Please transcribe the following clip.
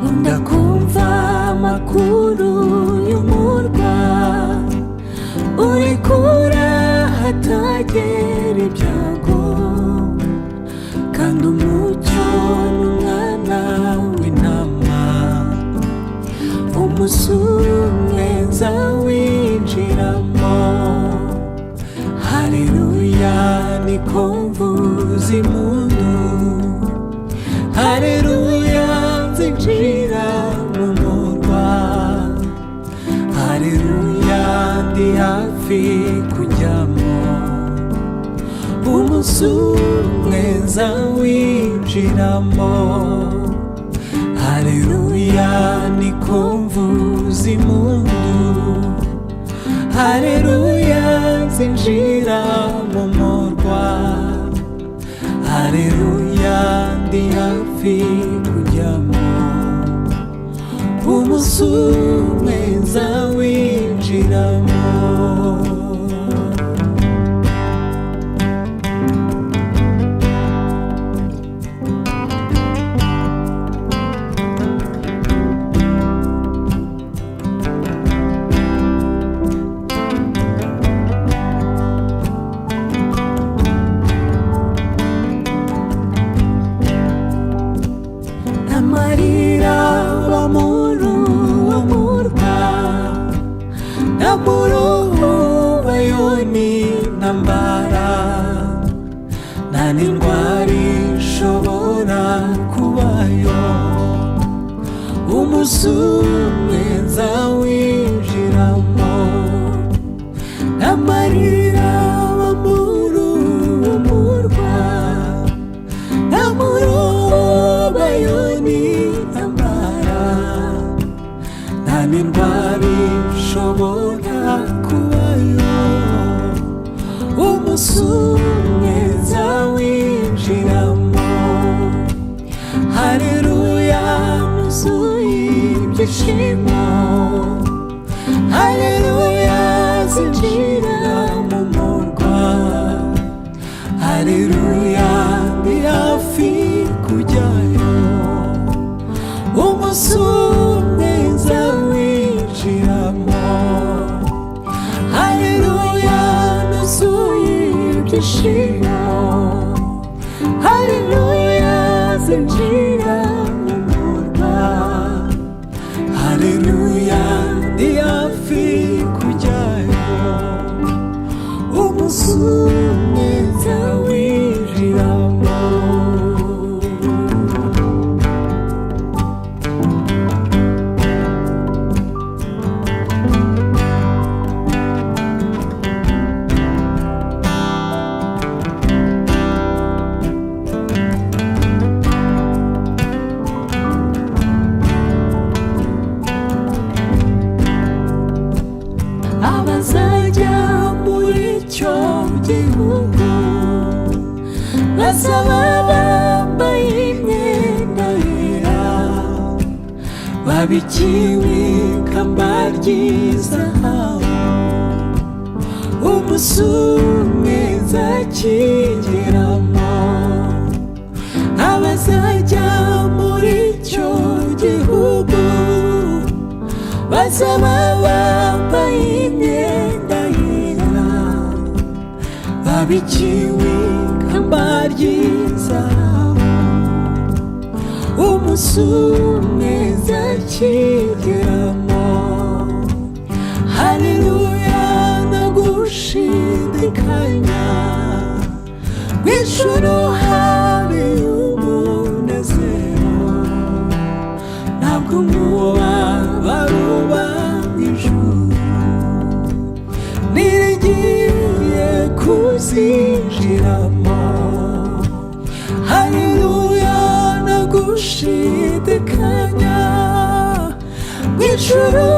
Nkunda kumva amakuru y'umurwa uri kure ahatagera ibyago, kandi umucyo n'umwana w'intama. Umunsi umwe nzawinjiramo. Haleluya, niko mvuza impundu. Haleluya, nzinjira mu murwa. Haleluya, ndi hafi kujyamo. Umunsi umwe nzawinjiramo. Haleluya, niko mvuza impundu. Haleluya, nzinjira mu murwa. Haleluya, ndi hafi kujyamo. Umunsi umwe nzawinjiramo. Amarira aba muri uwo murwa, nta muruhubayo n'intambara, nta n'indwara ishobora kubayo. Umunsi umwe nzawinjiramo. Amarira aba muri uwo murwa, nta muruhubayo n'intambara, nta n'indwara ishobora kubayo. Umunsi umwe nzawinjiramo. Haleluya, nuzuye ibyishimo. Haleluya, zinjira mu murwa. Haleluya, ndi hafi kujyayo. Umunsi umwe nzawinjiramo. Haleluya, nuzuye ibyishimo. Haleluya, zinjira mu murwa. Haleluya, ndi hafi kujyayo. Umunsi umwe nzawinjiramo. Abazajya muri icyo gihugu bazaba bambaye imyenda yera, babikiwe ikamba ry'izahabu. Umunsi umwe nzakigeramo. Abazajya muri icyo gihugu bazaba bambaye imyenda yera, babikiwe ikamba ry'izahabu. Umunsi umwe nzakigeramo. Haleluya, ndagushidikanya, mu ijuru hari umunezero, ntabwo umubabaro uba mu ijuru. Niringiye kuzinjiramo. Haleluya, nagushidikanya, mu ijuru.